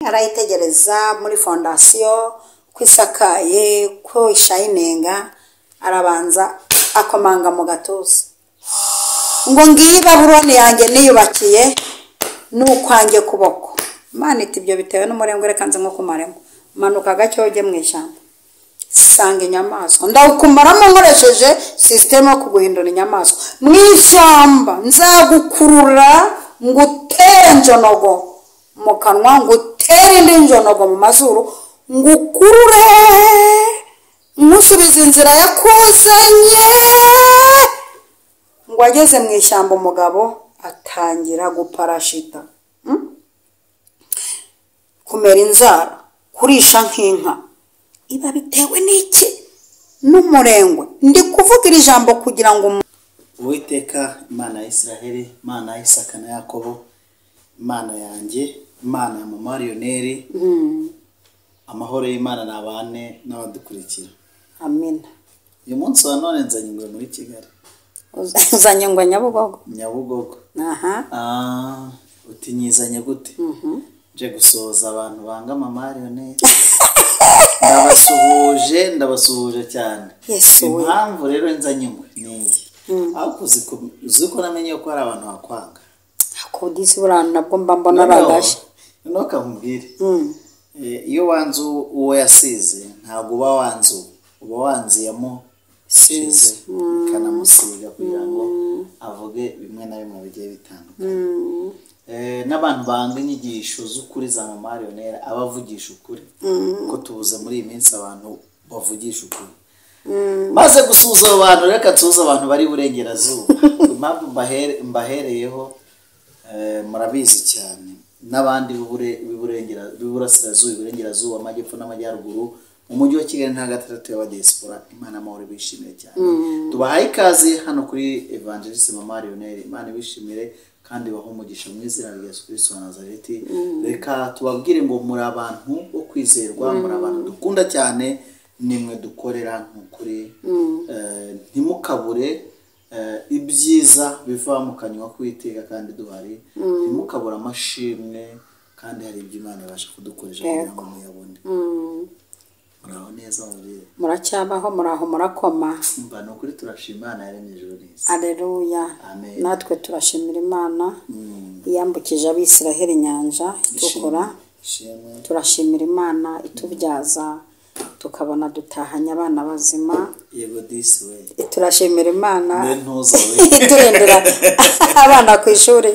Arayitegereza muri fondasiyo ko isakaye, ko ishayininga, arabanza akomanga mu gatuza ngo ngiyi Babuloni yanjye niyubakiye n'ukwanjye kuboko. Imana iti ibyo bitewe n'umurengwe, reka nze nkukumaremo. Manuka gake ujye mu ishyamba, sanga inyamaswa, ndawukumaramo nkoresheje sisiteme yo kuguhindura inyamaswa. Mu ishyamba nzagukurura ngutere njonogo mu kanwa, ngutere indi njonogo mu mazuru, ngukurure nkusubize inzira yakuzanye. Ngo ageze mu ishyamba umugabo atangira guparashita, kumera inzara, kurisha nk'inka. Iba bitewe n'iki? N'umurengwe. Ndi kuvuga iri jambo kugira ngo Uwiteka Imana ya Israheli, Imana ya Isaka na Yakobo, Imana yanjye, Imana ya mama Lionel, amahoro y'Imana nabane n'abadukurikira. Amina. Uyu munsi wa none nzanye ingwe muri Kigali. Uzanye ingwe Nyabugogo? Nyabugogo. Aha. Uti nyizanye gute? Nje gusohoza abantu banga mama Lionel. Ndabasuhuje, ndabasuhuje cyane. Yesu we. Impamvu rero nzanye ingwe ni iyi. Ariko uzi ko namenye ko hari abantu bakwanga. Ako disi buriya nabwo mba mbona ari agashya. Noneho kamubwire. Iyo wanze uwo yasize ntabwo uba wanze uwo, uba wanze iyamusize, ikanamusiga kugira ngo avuge bimwe na bimwe bigiye bitandukanye. N'abantu banga inyigisho z'ukuri za mama Lionel, abavugisha ukuri, ko tubuze muri iyi minsi abantu bavugisha ukuri. Maze gusuhuza abo bantu, reka nsuhuze abantu bari iburengerazuba. Impamvu mbahereyeho, murabizi cyane, n'abandi b'iburasirazuba, iburengerazuba, amajyepfo n'amajyaruguru, mu mujyi wa Kigali nta gatandatu y'abadiaspora. Imana amahoro bishimire cyane. Tubahaye ikaze hano kuri Evangeliste Mama Lionel. Imana ibishimire kandi bahe umugisha mu izina rya Yesu Kristo wa Nazareti. Reka tubabwire ngo muri abantu bo kwizerwa, muri abantu dukunda cyane, nimwe dukorera nk'ukuri. Ntimukabure ibyiza biva mu kanywa k'Uwiteka kandi duhari, ntimukabure amashimwe kandi hari ibyo Imana ibasha kudukoresha kugira ngo muyabone. Muraho neza mubyeyi? Muracyabaho, muraho, murakoma. Mba ni ukuri turashima Imana yaremye ijuru n'isi. Aleluya. Amen. Natwe turashimira Imana iyambukije Abisiraheli inyanja itukura. Ishimwe. Turashimira Imana itubyaza tukabona dutahanye abana bazima. Yego disi we. Turashimira Imana mbe ntuza we iturindira abana ku ishuri,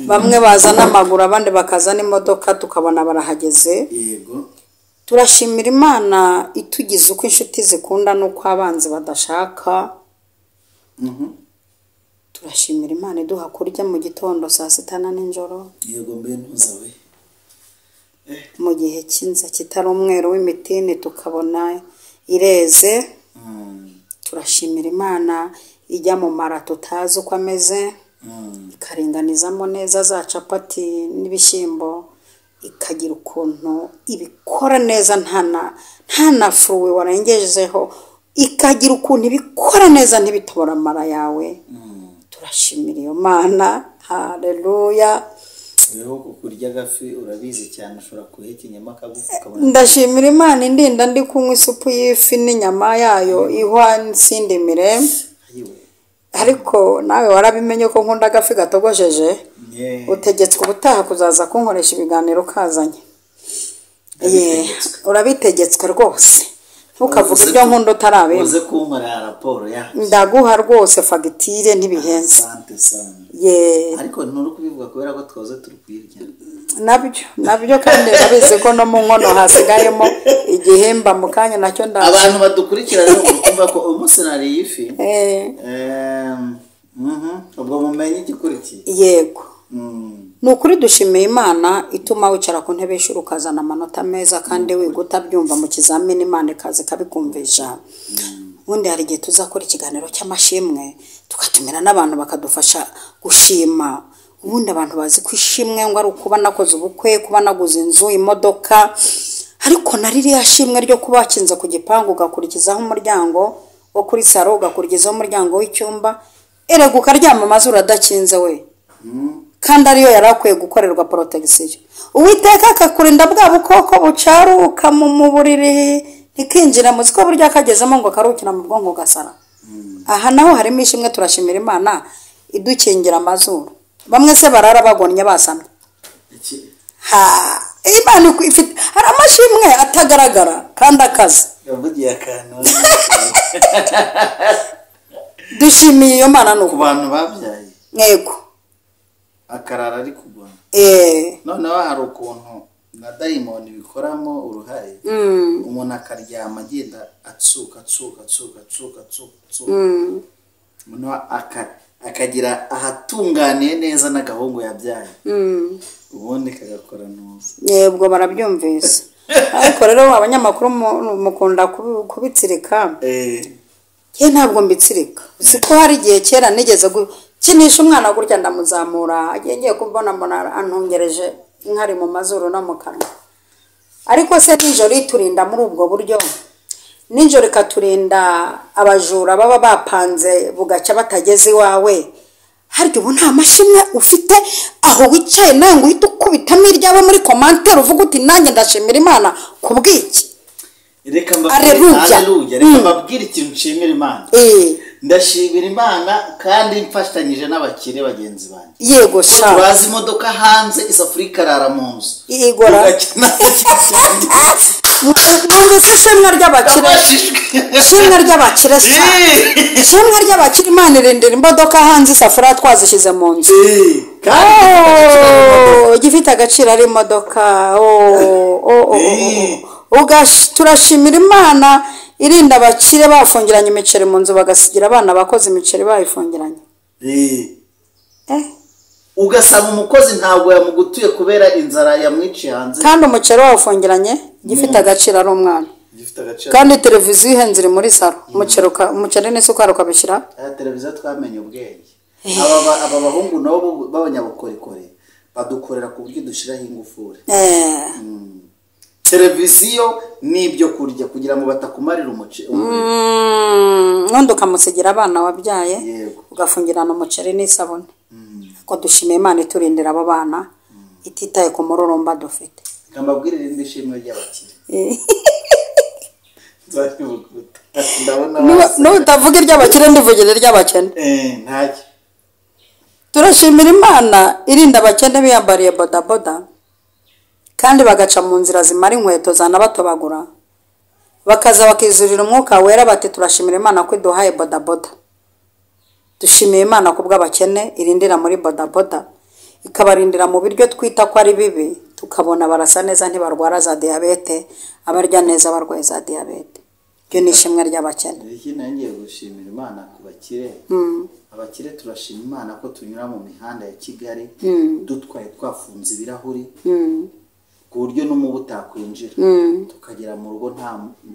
bamwe baza n'amaguru abandi bakaza n'imodoka, tukabona barahageze. Yego. Turashimira Imana itugize uko inshuti zikunda n'uko abanzi badashaka. Turashimira Imana iduha kurya mu gitondo, saa sita na nijoro. Yego mbe ntuza we. Mu gihe cy'inza kitari umweru w'imitini tukabona ireze. Turashimira Imana ijya mu mara tutazi uko ameze, ikaringanizamo neza za capati n'ibishyimbo, ikagira ukuntu ibikora neza, nta na furuwe warengejeho, ikagira ukuntu ibikora neza ntibitobora amara yawe. Turashimira iyo Mana. Haleluya. Weho kurya agafi urabizi cyane, ushobora kuhekenya akagufa ukabona. Ndashimira Imana indinda ndi kunywa isupu y'ifi n'inyama yayo ihwa nsindimire. Ayiwe. Ariko nawe warabimenye ko nkunda agafi gatogosheje. Utegetswe ubutaha kuzaza kunkoresha ibiganiro ukazanye. Ndabitegetswe. Urabitegetswe rwose, ntukavuge ibyo nkunda utarabimpa. Uze kunkorera raporo ya Ndaguha rwose fagitire, ntibihenze. Sante sana. Ye. Ariko nturi kubivuga kubera ko twaze turi kuyirya. Nabyo kandi urabizi ko no mu nkono hasigayemo igihimba, mu kanya nacyo ndaza. Abantu badukurikira rero mukumva ko umunsi nariye ifi, ubwo mumenye igikurikiye. Yego. Ni ukuri dushimiye Imana ituma wicara ku ntebe y'ishuri ukazana amanota meza kandi wiga utabyumva mu kizamini, Imana ikaza ikabikumvisha. Ubundi hari igihe tuzakora ikiganiro cy'amashimwe, tugatumira n'abantu bakadufasha gushima. Ubundi abantu bazi ko ishimwe ngo ari ukuba nakoze ubukwe, kuba naguze inzu, imodoka, ariko na ririya shimwe ryo kuba wakinze ku gipangu ugakurikizaho umuryango wo kuri saro, ugakurikizaho umuryango w'icyumba, erega ukaryama amazuru adakinze we. Kandi ariyo yari akwiye gukorerwa protection. Uwiteka akakurinda bwa bukoko bucaruka mu buriri ntikinjira mu ziko, burya kagezemo ngo karukira mu bwonko gasara. Aha naho harimo ishimwe, turashimira Imana idukingira amazuru. Bamwe se barara bagonnye basamye. Ha, Imana ifite hari amashimwe atagaragara kandi akazi. Yavugiye akantu. Dushimiye iyo Mana ku nuko. bantu babyaye Yego. akarara ari kugona. Noneho hari ukuntu na dayimoni bikoramo uruhare, umuntu akaryama agenda atsuka atsuka atsuka atsuka atsuka atsuka, noneho akagira ahatunganiye neza n'agahungu yabyaye, ubundi kagakora ntuza. Yego, barabyumvise. Ariko rero abanyamakuru mukunda kubitsirika. Ye, ntabwo mbitsirika. Siko hari igihe kera nigeze gukinisha umwana gutya, ndamuzamura, agiye ngiye kubona mbona antungereje inkari mu mazuru no mu kanwa. Ariko se nijoro iturinda muri ubwo buryo, nijoro ikaturinda abajura baba bapanze bugacya batageze iwawe, harya ubu nta mashimwe ufite aho wicaye nawe ngo uhite ukubitamo iryawe muri commentaire uvuga uti nanjye ndashimira Imana ku bw'iki? Reka mbabwire. Aleluya. Aleluya. Reka mbabwire ikintu nshimira Imana. Ndashimira Imana kandi mfatanyije n'abakire bagenzi banjye Yego. ko Sha. turaza imodoka hanze, isafuriya ikarara mu nzu. Igora. Ugakina. Numvise ishimwe ry'abakire. Ndabashijwe. Ishimwe ry'abakire sha. Ishimwe ry'abakire, Imana irindira imodoka hanze, isafuriya twazishyize mu nzu. Kandi Oh, igifite agaciro ari imodoka. Oh. Turashimira Imana irinda abakire bafungiranye imiceri mu nzu, bagasigira abana abakozi imiceri bayifungiranye. Ugasaba umukozi ntabwo yamugutuye kubera inzara yamwiciye hanze. Kandi umuceri wawufungiranye, igifite agaciro ari umwana. Gifite agaciro. Kandi televiziyo ihenze iri muri salo, umuceri umuceri n'isukari ukabishyira. Aya televiziyo twamenye ubwenge. Aba bahungu nabo b'abanyabukorikori badukorera ku buryo dushyiraho ingufuri, televiziyo n'ibyo kurya kugira ngo batakumarira umuriro. Nundi ukamusigira abana wabyaye, Yego. ugafungirana umuceri n'isabune. Ariko dushimiye Imana iturindira abo bana ititaye ku mururumba dufite. Reka mbabwire irindi shimwe ry'abakire, nzarivuguta ndabona bose. Nutavuga iry'abakire ndivugira iry'abakene. Ntacyo. Turashimira Imana irinda abakene biyambariye bodaboda kandi bagaca mu nzira zimara inkweto zanabatobagura, bakaza bakizurira umwuka wera bati turashimira Imana ko iduhaye bodaboda. Dushimiye Imana ku bw'abakene irindira muri bodaboda, ikabarindira mu biryo twita ko ari bibi, tukabona barasa neza, ntibarwara za diyabete, abarya neza barwaye za diyabete. Iryo ni ishimwe ry'abakene. Iki nayo ngiye gushimira Imana ku bakire. Abakire turashima Imana ko tunyura mu mihanda ya Kigali dutwaye twafunze ibirahuri, ku buryo n'umubu utakwinjira, tukagera mu rugo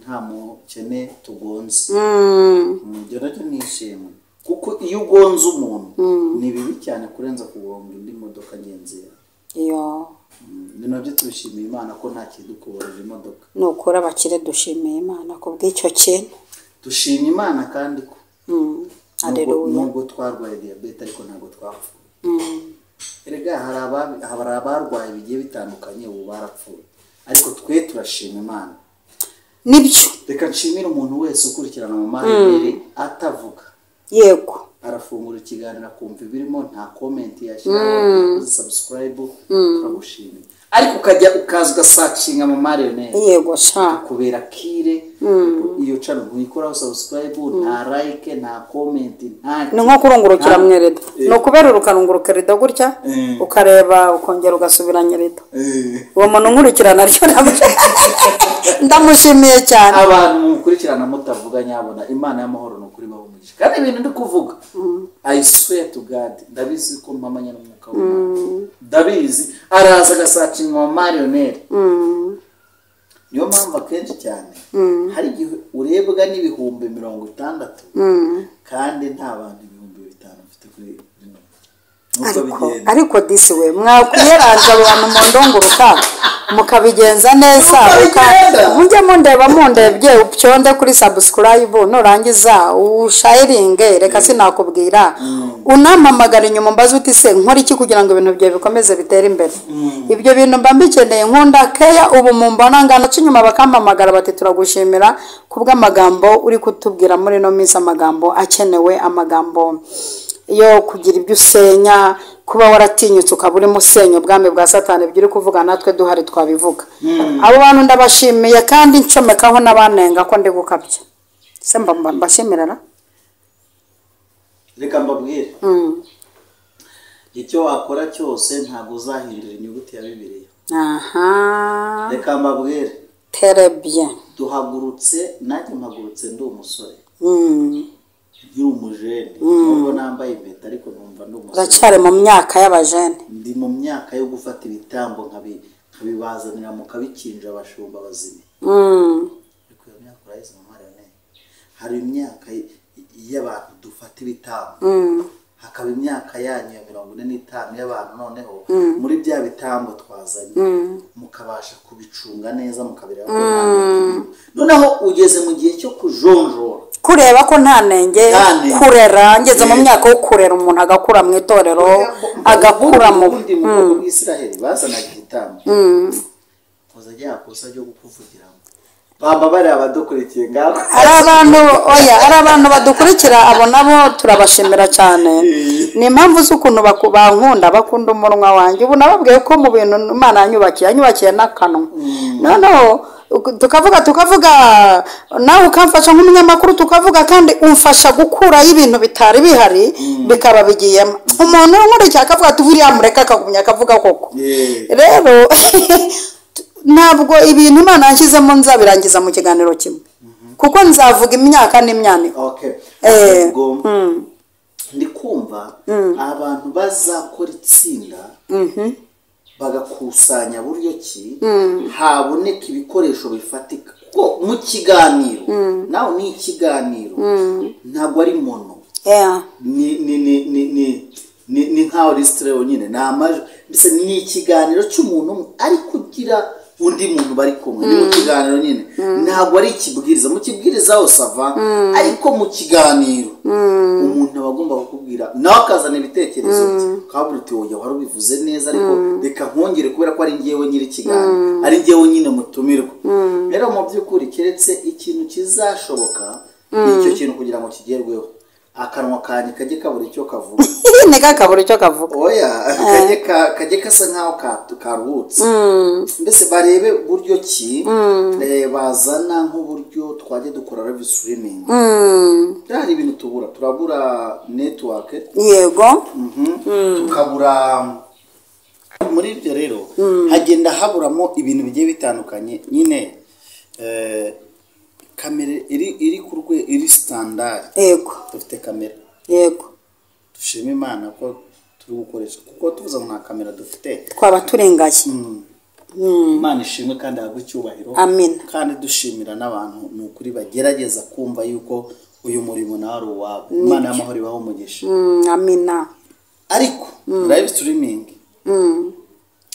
nta mukene tugonze. Ibyo nabyo ni ishimwe, kuko iyo ugonze umuntu ni bibi cyane kurenza kugonga indi modoka ngenzi yawe. Iyo. Ni nabyo tubishimiye Imana ko nta kidukuborera imodoka. Ni ukuri abakire dushimiye Imana ku bw'icyo kintu. Dushima Imana kandi ko Aleluya. nubwo twarwaye diyabete ariko ntabwo twapfuye. Erega hari abarwaye bigiye bitandukanye ubu barapfuye, ariko twe turashima Imana. Nibyo. Reka nshimire umuntu wese ukurikirana mu mahirwe atavuga, arafungura ikiganiro akumva ibirimo, nta comment yashyiraho, yakoze subscribe, turagushimiye. Ariko ukajya ukaza ugasearchinga mu mariyoneri, Yego sha. kubera kire iyo channel ntuyikoraho subscribe, nta like, nta comment, nta Ni nko kurungurukira mu irido. Ni ukuberura ukarunguruka irido gutya, ukareba, ukongera ugasubiranya irido. Uwo muntu nkurikirana aryo ndamushimiye cyane. Abantu mukurikirana mutavuga, nyabona Imana y'amahoro ni ukuri baho umugisha. Kandi ibintu ndi kuvuga, I swear to God, ndabizi ko mpamanya n'umwuka w'Imana, ndabizi araza agasearchinga wa mariyoneri. Niyo mpamvu akenshi cyane hari igihe urebwa n'60,000 kandi nta bantu 5000 ufite kuri rino. Nuko Ariko bigenda. Ariko disi we, mwakwiyeranja abo bantu mu ndunguruka. Mukabigenza neza. Mukabigenda. Mujye mundeba, mundebye upyonde kuri subscribe, nurangiza usharinge. Reka sinakubwira, unampamagara inyuma mbaze uti: "Se nkora iki kugira ngo ibintu byawe bikomeze bitere imbere?" Ibyo bintu mba mbikeneye. Nkunda keya. Ubu mumbona ngana inyuma bakampamagara bati: "Turagushimira kubw'amagambo uri kutubwira muri ino minsi, amagambo akenewe, amagambo yo kugira ibyo usenya, kuba waratinyutse ukaba urimo usenya ubwami bwa Satani. Ibyo uri kuvuga natwe duhari twabivuga." Abo bantu ndabashimiye, kandi ncomekaho n'abanenga ko ndi gukabya. Se mbashimira ra? Reka mbabwire, icyo wakora cyose ntabwo uzahindura inyuguti ya Bibiliya. Reka mbabwire. Très bien. Duhagurutse, nanjye mpagurutse ndi umusore, nkiri umujene, nubwo nambaye impeta ariko numva ndi umusore. Uracyari mu myaka y'abajene. Ndi mu myaka yo gufata ibitambo nkabibazanira mukabikinja abashumba bazima. Ariko iyo myaka urayizi mama Leonel, hari imyaka y'abantu dufata ibitambo, hakaba imyaka yanyu ya 45 y'abantu, noneho muri bya bitambo twazanye mukabasha kubicunga neza, mukabireba ko nta nenge irimo. Noneho ugeze mu gihe cyo kujonjora, kureba ko nta nenge. Nta nenge. Kurera, ngeze mu myaka yo kurera umuntu, agakura mu itorero, agakura mu Ubundi mu bwoko bw'Isiraheli bazanaga igitambo, koza rya kosa ryo kukuvugiramo, bamba bariya abadukurikiye ngaho. Ari abantu, oya, ari abantu badukurikira, abo nabo turabashimira cyane. Ni impamvu z'ukuntu bankunda, bakunda umunwa wanjye. Ubu nababwiye ko mu bintu Imana yanyubakiye, yanyubakiye n'akanwa. Noneho tukavuga, tukavuga, nawe ukamfasha nk'umunyamakuru, tukavuga, kandi umfasha gukuraho ibintu bitari bihari bikaba bigiyemo. Umuntu unkurikiye akavuga ati: "Buriya mureke akagumya akavuga koko." Rero ntabwo ibintu Imana yanshyizemo nzabirangiza mu kiganiro kimwe, kuko nzavuga imyaka n'imyaniko. Ubwo ndi kumva abantu bazakora itsinda, bagakusanya buryo ki haboneka ibikoresho bifatika, kuko mu kiganiro nawe ni ikiganiro, ntabwo ari mono. Ni nkaho lisitire nyine ni amajwi, mbese ni ikiganiro cy'umuntu umwe ariko ugira undi muntu bari kumwe. Ni mu kiganiro nyine, ntabwo ari ikibwiriza. Mu kibwiriza hose ava, ariko mu kiganiro umuntu aba agomba kukubwira, nawe akazana ibitekerezo bye, ukabura uti: "Oya, wari ubivuze neza, ariko reka nkongere," kubera ko ari ngewe nyiri ikiganiro, ari ngewe nyine mutumirwa. Rero mu by'ukuri, keretse ikintu kizashoboka, icyo kintu kugira ngo kigerweho, akanwa kanjye kajye kabura icyo kavuga. Ntikakabura icyo kavuga. Oya, kajye kasa nkaho karuhutse, mbese barebe buryo ki bazana nk'uburyo twajya dukora live streaming. Hari ibintu tubura, turabura network, tukabura muri ibyo. Rero hagenda haburamo ibintu bigiye bitandukanye nyine. Kamera iri ku rwe iri standard. Dufite kamera. Dushima Imana ko turi gukoresha, kuko tuvuze ngo nta kamera dufite, twaba turengaye. Imana ishimwe kandi ahabwe icyubahiro. Amina. Kandi dushimira n'abantu ni ukuri bagerageza kumva yuko uyu murimo nawe ari uwabo. Imana y'amahoro ibaho umugisha. Amina. Ariko live streaming,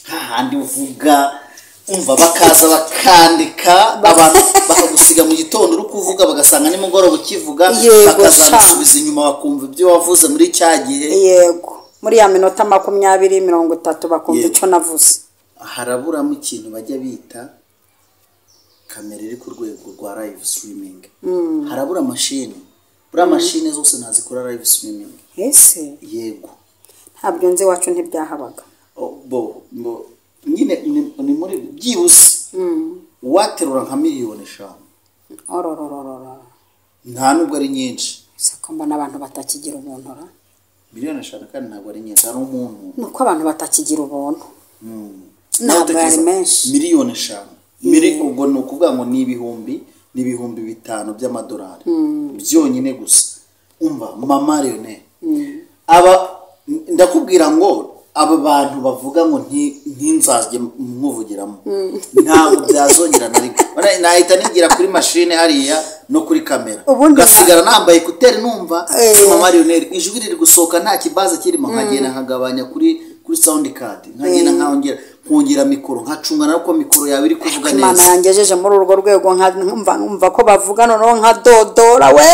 hahandi uvuga, umva, bakaza bakandika, abantu bakagusiga mu gitondo uri kuvuga, bagasanga nimugoroba ukivuga, bakazagusubiza inyuma bakumva ibyo wavuze muri cya gihe. Yego, muri ya minota 20, 30, bakumva icyo navuze. Haraburamo ikintu bajya bita kamera iri ku rwego rwa live streaming. Harabura mashini. Buriya mashini zose ntazikora live streaming. Ese? Yego. Ntabyo nzi, iwacu ntibyahabaga. Oh, bo nyine ni muri byihuse waterura nka miliyoni 5. Orororororo. Nta nubwo ari nyinshi. Ese ko mbona abantu batakigira ubuntu ra? Miliyoni 5 kandi ntabwo ari nyinshi, ari umuntu. Ni uko abantu batakigira ubuntu. Ntabwo Nawe yari utekereza menshi. Miliyoni 5, ubwo ni ukuvuga ngo ni 5000 by'amadolari byonyine gusa. Umva mama Leonel, aba ndakubwira ngo aba bantu bavuga ngo ntinzajye nkuvugiramo, ntabwo byazongera na rimwe. Nahita nigira kuri mashine hariya no kuri kamera, ngasigara nambaye écouteurs, numva mama Lionel ijwi riri gusohoka nta kibazo kirimo, nkagenda nkagabanya kuri sound card, nkagenda nkongera. Nkongera mikoro, nkacungana ko mikoro yawe iri kuvuga Imana neza. Yangejeje muri urwo rwego, nkumva ko bavuga, noneho nkadodora we.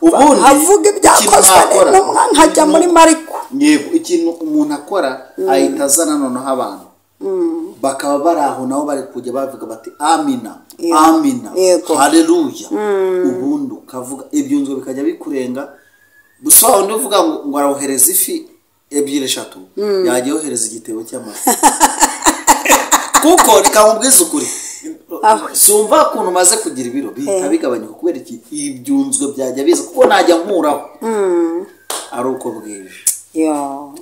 Ubundi nkavuga ibyakozwe ikintu nakora, n'intumwa, nkajya muri Mariko. Yego, ikintu umuntu akora, ahita azana noneho abantu bakaba bari aho, nabo bari kujya bavuga bati amina, amina, haleluya. Ubundi ukavuga ibyunzwe bikajya bikurenga. Gusa wa wundi uvuga ngo arohereza ifi ebyiri, eshatu, yajya yohereza igitebo cy'amafi, kuko reka nkubwize ukuri, sumva ukuntu umaze kugira ibiro bihita bigabanyuka. Kubera iki? Ibyunzwe byajya biza, kuko najya nkuraho ari uko bwije.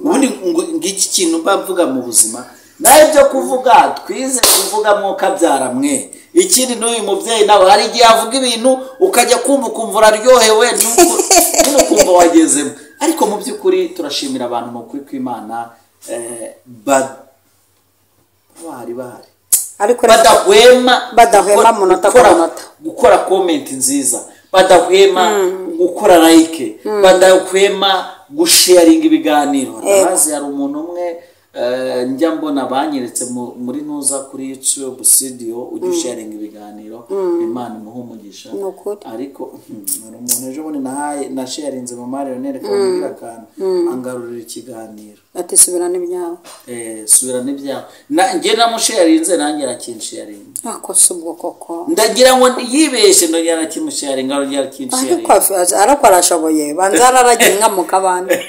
Ubundi ngiki kintu mba mvuga mu buzima, nawe ibyo kuvuga twize kuvuga mwuka mwe. Ikindi, n'uyu mubyeyi nawe hari igihe avuga ibintu ukajya kumva ukumva uraryohewe, nyine ukumva wagezemo. Ariko mu by'ukuri turashimira abantu mu kuri kw'Imana, bahari bahari ariko badahwema Badahwema munota ku munota. Gukora comment nziza, badahwema gukora like, badahwema gusharinga ibiganiro. Maze hari umuntu umwe, njya mbona banyeretse muri ntuza kuri YouTube studio, ujya usharinga ibiganiro, Imana imuhe umugisha. Ni ukuri. Ariko hari umuntu ejo bundi nahaye nasharinze mu Marionere kamubwira akantu, angarurira ikiganiro. Ati subirana ibyawe. Subirana ibyawe. Na njye namusharinze, nanjye arakinsharinga. Ako si ubwo koko? Ndagira ngo yibeshye, ndongera arakimusharinga, arongera arakinsharinga. Ariko arashoboye, banza araragiye inka mu kabande.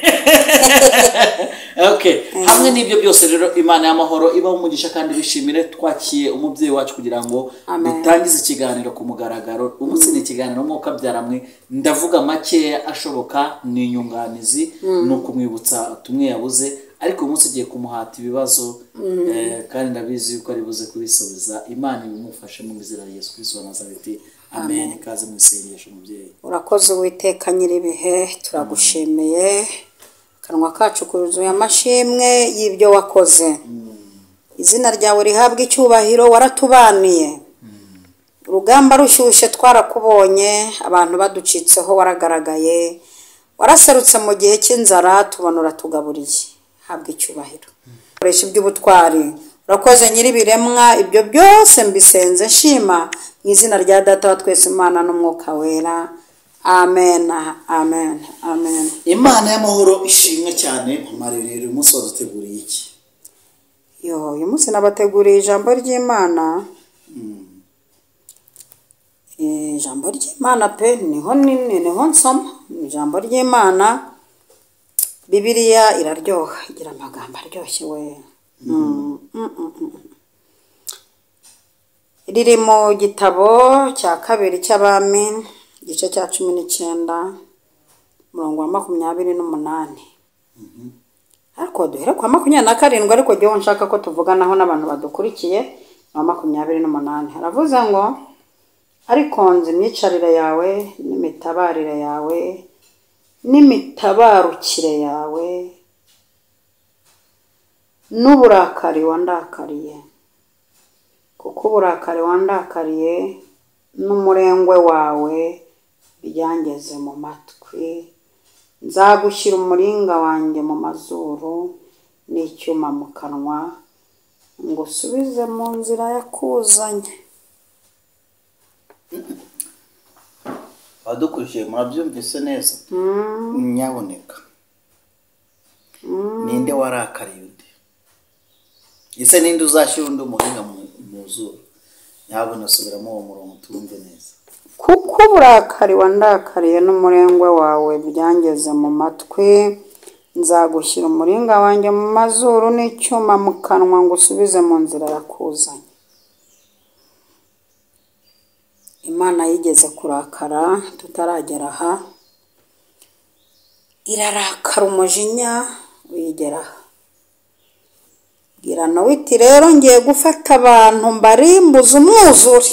Okay, hamwe n'ibyo byose rero, Imana y'amahoro ibaho umugisha kandi bishimire. Twakiye umubyeyi wacu kugira ngo Amen. dutangize ikiganiro ku mugaragaro. Umunsi ni ikiganiro mwuka byaramwe. Ndavuga makeya ashoboka, ni inyunganizi, ni ukumwibutsa tumwe yabuze, ariko uyu munsi ugiye kumuhata ibibazo, kandi ndabizi yuko ari buze kubisubiza. Imana ibimufashe mu izina rya Yesu Kristo wa Nazareti, amen. Ikaze mu isengesho, mubyeyi. Urakoze Uwiteka nyir'ibihe, turagushimiye. Akanwa kacu kuzuye amashimwe y'ibyo wakoze. Izina ryawe rihabwa icyubahiro. Waratubaniye urugamba rushyushye, twarakubonye. Abantu baducitseho, waragaragaye. Waraserutse mu gihe cy'inzara, tubona uratugaburiye. Habwa icyubahiro, koresha iby'ubutwari. Urakoze nyir'ibiremwa. Ibyo byose mbisenze nshima mu izina rya Data wa twese Imana n'Umwuka Wera. Amen, amen, amen. Imana y'amahoro ishimwe cyane. Mama rero, uyu munsi waduteguriye iki? Yo, uyu munsi nabateguriye ijambo ry'Imana. Ijambo ry'Imana pe, niho nini, niho nsoma ijambo ry'Imana. Bibiliya iraryoha, igira amagambo aryoshye we. Riri mu gitabo cya kabiri cy'Abami, igice cya 19, umurongo wa 28, ariko duhere kwa 27. Ariko jyewe nshaka ko tuvuganaho n'abantu badukurikiye wa 28. Haravuze ngo: "Ariko nzi imyicarire yawe n'imitabarire yawe n'imitabarukire yawe n'uburakari wandakariye, kuko uburakari wandakariye n'umurengwe wawe byangeze mu matwi. Nzagushyira umuringa wanjye mu mazuru n'icyuma mu kanwa, ngo usubize mu nzira yakuzanye." Abadukurikiye murabyumvise neza? Nyaboneka, ninde warakariye undi? Ese ninde uzashyira undi umuringa mu zuru? Nyabona subiramo uwo murongo tuwumve neza. "Kuko uburakari wandakariye n'umurengwe wawe byangeze mu matwi, nzagushyira umuringa wanjye mu mazuru n'icyuma mu kanwa, ngo usubize mu nzira yakuzanye." Imana yigeze kurakara tutaragera aha, irarakara, umujinya uyigera aha. Bwira Nowa iti: "Rero ngiye gufata abantu mbarimbuza umwuzure,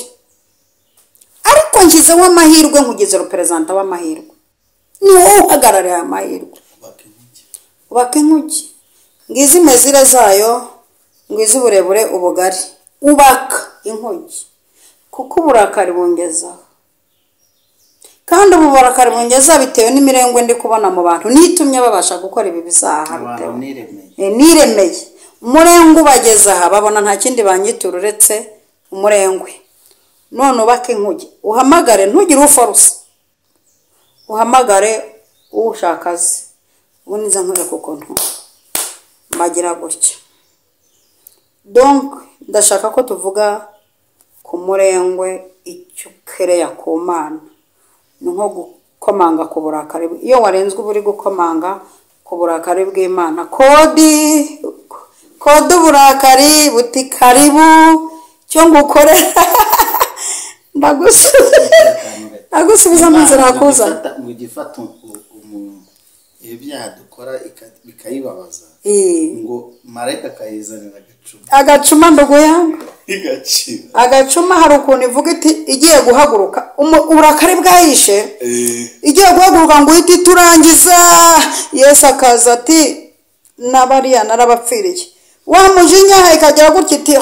ariko nshyizeho amahirwe, nkugize reperezanta w'amahirwe, ni wowe uhagarariye aya mahirwe. Ubaka inkuge." Ubaka inkuge, ngizi imezire zayo, ngizi uburebure, ubugari. Ubaka inkuge, kuko uburakari bungezaho, kandi ubu burakari bungeza bitewe n'imirengwe ndi kubona mu bantu, nitumye babasha gukora ibi bizaha." Abantu Bitewe niremeye. Niremeye. Umurengwe ubageza aha, babona nta kindi banyitura uretse umurengwe. None ubake inkuge, uhamagare, ntugire uforusa, uhamagare ushaka aze. Ubu niza nkwereka ukuntu mbagira gutya. Donc ndashaka ko tuvuga ku murengwe, icyo ukereya ku Mana ni nko gukomanga ku burakari. Iyo warenzwe uba uri gukomanga ku burakari bw'Imana. Kodi kodi uburakari buti karibu, cyo ngukorera ndagusubiza mu nzira nakuzana. Ngo igifata ibyaha dukora bikayibabaza, ngo marayika akayizanira agacuma. Agacuma nduguyanga igacira agacuma. Hari ukuntu ivuga iti igiye guhaguruka, uburakari bwayishe, igiye guhaguruka ngo uhite iturangiza. Yesu akaza ati nabariya narabapfiriye. Wa mujinya ikagera gutya iti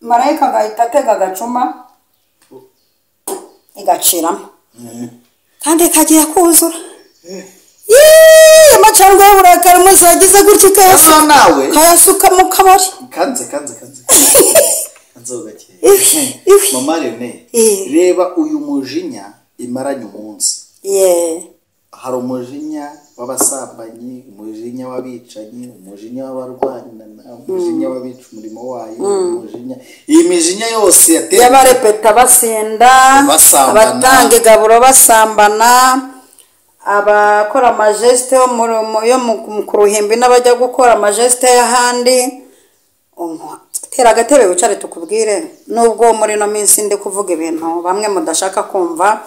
marayika agahita atega agacuma igaciramo, kandi ikagiye kuzura. Yeee, amacandwe y'uburakari umunsi wagize gutya Asa nawe. ikayasuka mu kabari. Kanze kanze kanze kanze gakeya. Iwi, iwi. Mama Rene, Eh. reba uyu mujinya imaranye umunsi. Yeee. Hari umujinya w'abasambanyi, umujinya w'abicanyi, umujinya w'abarwanana, umujinya w'abica umurimo wayo, umujinya, iyi mijinya yose yateye y'abarepeta basinda, Basambana. abatanga igaburo basambana, abakora amajesite yo ku ruhimbi n'abajya gukora amajesite y'ahandi. Tera agatebe wicare tukubwire, nubwo muri ino minsi ndi kuvuga ibintu bamwe mudashaka kumva,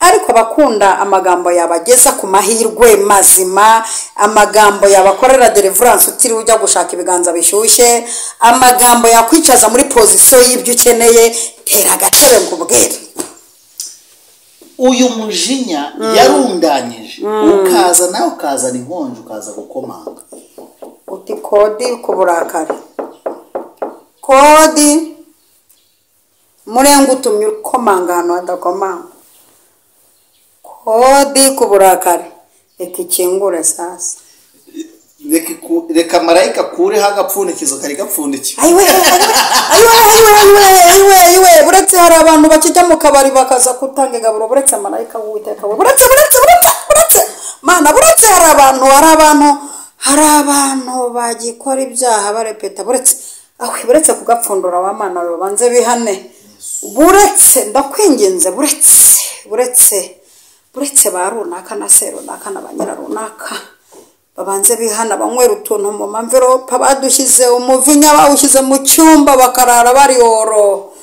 ariko abakunda amagambo yabageza ku mahirwe mazima, amagambo yabakorera deliverance utiriwe ujya gushaka ibiganza bishyushye, amagambo yakwicaza muri pozisiyo y'ibyo ukeneye, tera agatebe nkubwire. Uyu mujinya yarundanyije, ukaza nawe ukazana inkonji, ukaza gukomanga. Uti kodi ku burakari, kodi murenge utumye ukomanga ahantu hadakomanga, kodi ku burakari, reka ikingure sasa. Reka marayika akureho agapfundikizo kari gapfundikiwe. Ayiwe ayiwe ayiwe ayiwe ayiwe ayiwe, buretse hari abantu bakijya mu kabari bakaza gutanga igaburo, buretse marayika w'Uwiteka we, buretse buretse buretse buretse Mana, buretse hari abantu, hari abantu, hari abantu bagikora ibyaha barepeta, buretse aho, buretse kugapfundura wa Mana we, babanze bihane, buretse ndakwinginze, buretse buretse buretse ba runaka na se runaka na ba nyira runaka babanze bihana, banywera utuntu mu mamverope badushyize, umuvinya bawushyize mu cyumba bakarara bariyoro,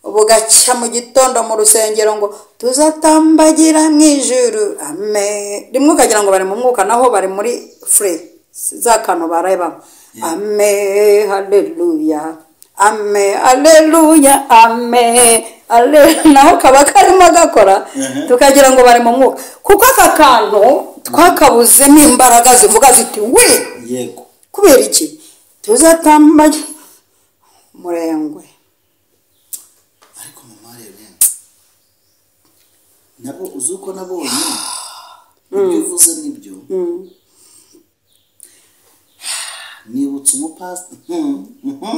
bugacya mu gitondo mu rusengero ngo tuzatambagira mu ijuru ame, rimwe ukagira ngo bari mu mwuka, naho bari muri fure za kantu barebamo. Ame haleluya, ame haleluya, ame haleluya, naho kaba karimo gakora, tukagira ngo bari mu mwuka, kuko aka kantu twakabuzemo imbaraga zivuga ziti we. Yego. Kubera iki tuzatambagira murengwe? Ariko mama Rene, nabo uzi uko nabonye ibyo uvuze nibyo, nibutse umupasiteri,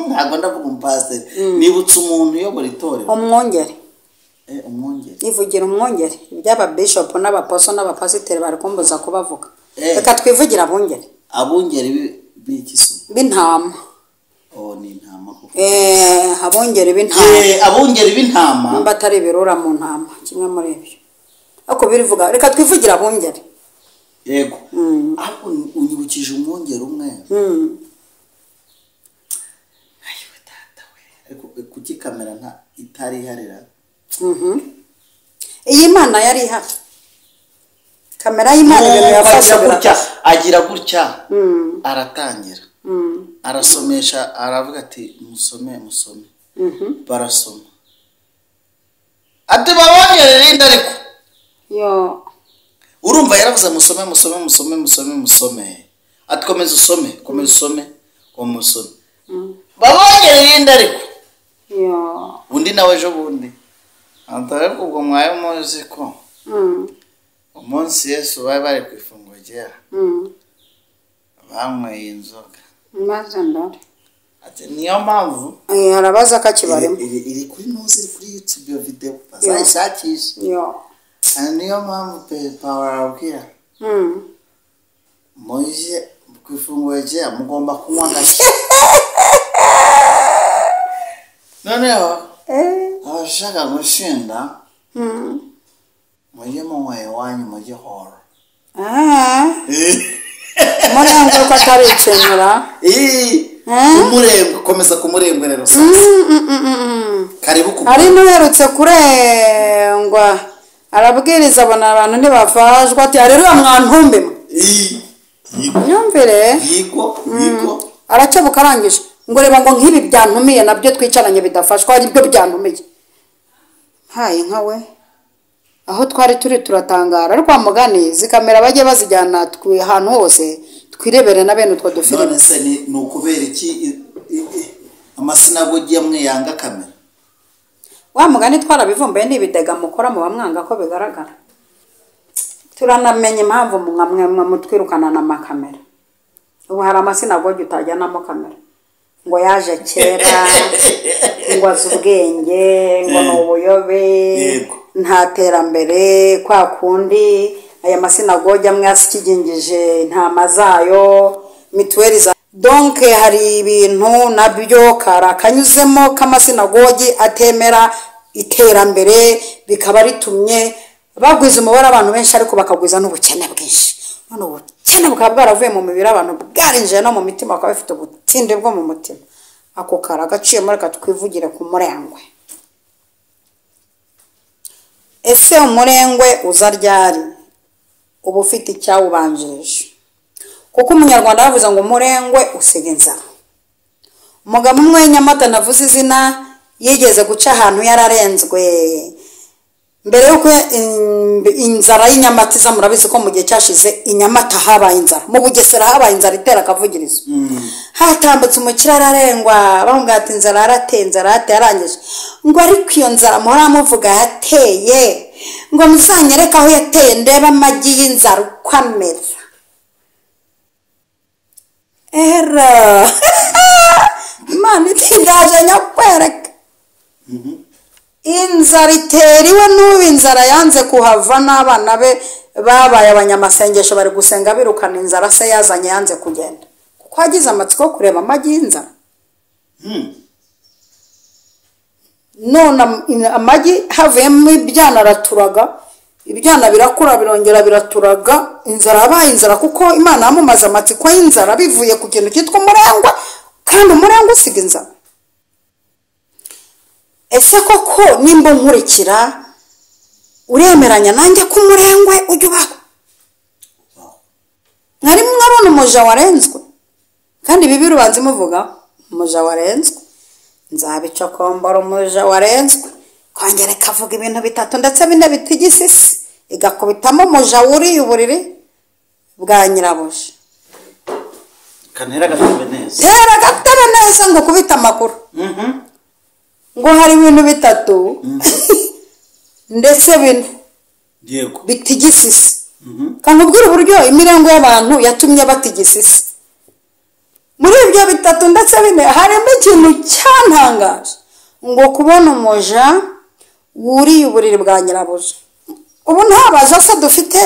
ntabwo ndavuga umupasiteri, nibutse umuntu uyobora itorero. Umwungeri. Umwungeri. Ivugira umwungeri, iby'aba bishop n'abaposo n'abapasiteri bari kumbuza kubavuga. Eh. Reka twivugire abungeri. Abungeri b'iki se? B'intama. Oh, ni intama koko. Abungeri b'intama. Abungeri b'intama. Nimba atari ibirura mu ntama, kimwe muri ibyo, ariko birivuga, reka twivugire abungeri. Yego, ariko unyibukije umwungeri umwe. Ayiwe data we, ariko kuki kamera nta itari iharira? Iyi Mana yari ihari, kamera y'Imana ibintu yafashe agira gutya, birakasa. Agira gutya, aratangira arasomesha, aravuga ati musome musome, barasoma, ati babonye irindi, ariko yo urumva yaravuze musome musome musome musome musome, ati komeza usome, komeza usome, komeza usome, babonye irindi, ariko yo undi nawe ejo bundi ariko ubwo mwaye muzi ko umunsi Yesu bari bari ku ifunguro ryera. Banyweye inzoga. Maze ndore. Ati niyo mpamvu Harabaza ko akibarimo. Iri kuri ntuzi, iri kuri YouTube iyo video bazayishakisha. Yo. Niyo mpamvu Pawulo arababwira muje ku ifunguro rye mugomba kunywa gake. Noneho abashaka gushinda mujye munywa iwanyu mujye horo. Umurengwe ko atari ikinura. Umurengwe, komeza kumurengwe rero sasa. Karibu ku. Ari n'uherutse kurengwa arabwiriza abona abantu ntibafashwa ati haleluya mwantumbe mwe. Nyumvire. Yego, yego. Arakebuka arangije ngo reba ngo nk'ibi byantumiye nabyo twicaranye bidafashwa ari byo byantumiye. Haye nka we. Aho twari turi turatangara ariko mugani zikamera bajye bazijyana ahantu hose twirebere na bene utwo dufilime. None se ni ukubera iki amasinagogi amwe yanga kamera? Wa mugani twarabivumbuye n'ibidega mukora mu bamwanga ko bigaragara. Turanamenye impamvu mwamwe mutwirukana na makamera. Ubu hari amasinagogi utajyanamo kamera. Ngo yaje kera, ngo azi ubwenge, ngo ni ubuyobe, nta terambere kwa kundi aya masinagogi amwe asikigingije intama zayo mituweli za donc hari ibintu nabyo karakanyuzemo k'amasinagogi atemera iterambere bikaba ritumye bagwiza umubare abantu benshi ariko bakagwiza n'ubukene bwinshi. None ubukene bukaba bwaravuye mu mibiri abantu bwarinjiye no mu mitima bakaba bafite ubutinde bwo mu mutima. Ako karagaciyemo reka twivugire ku murengwe. Ese umurengwe uza ryari? Uba ufite icyawubanjirije. Kuko umunyarwanda yavuze ngo umurengwe usiga inzara. Umugabo umwe Nyamata navuze izina yigeze guca ahantu yararenzwe. Mbere yuko inzara y'inyamata iza murabizi ko mu gihe cyashize inyamata habaye inzara. Mu Bugesera habaye inzara itera akavugirizo. Hatambutse umukire ararengwa bamubwira ati inzara yarateye, inzara yarateye arangije. Ngo ariko iyo nzara muhora muvuga yateye, ngo muzanyereke aho yateye ndebe amagi y'inzara uko amera. Era Imana iti ndaje nyakwereka. Inzara itera iwe n'ubu inzara yanze kuhava n'abana be babaye abanyamasengesho bari gusenga birukana inzara se yazanye yanze kugenda. Kuko yagize amatsiko kureba amagi y'inzara. None amagi havuyemo ibyana araturaga, ibyana birakura birongera biraturaga, inzara yabaye inzara kuko Imana yamumaze amatsiko y'inzara bivuye ku kintu cyitwa umurengwe, kandi umurengwe usiga inzara. Ese koko nimba nkurikira uremeranya nanjye ko umurengwe ujya ubaho? Mwari mwabona umuja warenzwe? Kandi bibi rubanza imuvuga umuja warenzwe, nzabicokombora umuja warenzwe, kongera ikavuga ibintu bitatu ndetse bine bitigisisi, igakubitamo umuja wuriye uburiri bwa nyirabuja. Kanera gatebe neza. Tera gatebe neza ngo kubita amakuru. Ngo hari ibintu bitatu ndetse bine yego bitigisisi. Kankubwira uburyo imirengo y'abantu yatumye batigisisi. Muri ibyo bitatu ndetse bine harimo ikintu cyantangaje, ngo kubona umuja wuriye uburiri bwa nyirabuja. Ubu nta baja se dufite,